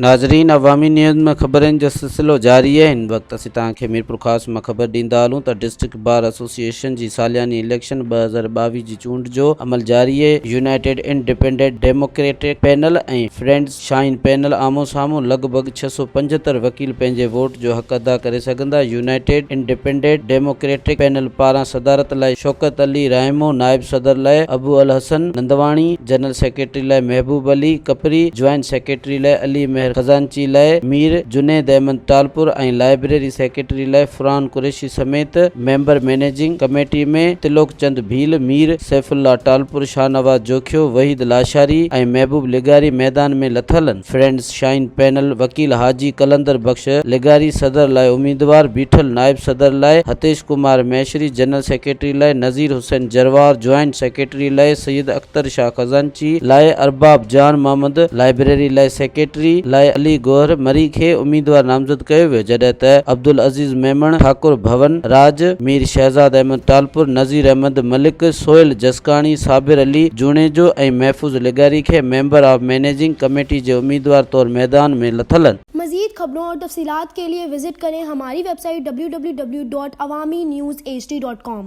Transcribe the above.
ناظرين عوامي نيوز ۾ خبرن جو سلسلو جاري آهي هن وقت اسين توهان کي ميرپورخاص مان خبر ڏيندا هلون ته ڊسٽرڪٽ بار ايسوسيئيشن جي سالياني اليڪشن 2022 جي چونڊ جو عمل جاري آهي united independent democratic panel ۽ friends Shaheen panel آمهون سامهون لڳ ڀڳ 675 وڪيل پنهنجي ووٽ جو حق ادا ڪري سگهندا يونائيٽيڊ انڊيپينڊنٽ ڊيموڪريٽڪ پينل پاران صدارت لاء شوڪت علي رائمو نائب صدر لاء ابو الحسن نندواڻي جنرل سيڪريٽري لاء محبوب علي ڪپري، جوائنٽ سيڪريٽري لاء علي مهر خزانچي لاء مير جنيد احمد ٽالپر ۽ لائبريري سيڪريٽري لاء فرحان قريشي سميت ميمبر مئنيجنگ ڪميٽي ۾ تلوڪ چند ڀيل، مير سيف الله ٽالپر، شاهنواز جوکيو، وحيد لاشاري ۽ محبوب لغاري ميدان ۾ لٿل آهن. فرينڊز شاهين پينل وڪيل حاجي قلندر بخش لغاري صدر لاء اميدوار بيٺل، نائب صدر لاء هتيش ڪمار مهشري، جنرل سيڪريٽري لاء نذير حسين جروار، جوائنٽ سيڪريٽري لاء سيد اختر شاهه خزانچي لاء ارباب جان محمد، لائبريري لاء سيڪريٽري لاء علي گوهر مري کي اميدوار نامزد ڪيو ويو، جڏهن ته عبدالعزيز ميمڻ، ٺاڪر ڀون راج، مير شهزاد احمد ٽالپر، نذير احمد ملڪ، سهيل جسڪاڻي، صابر علي جوڻيجو ۽ محفوظ لغاري کي ميمبر آف مئنيجنگ ڪميٽي جي اميدوار طور ميدان ۾ لٿل آهن. مزيد خبرون اور تفصيلات کے لئے وزٽ ڪرين ھماري web site www.awamiNewsHD.com.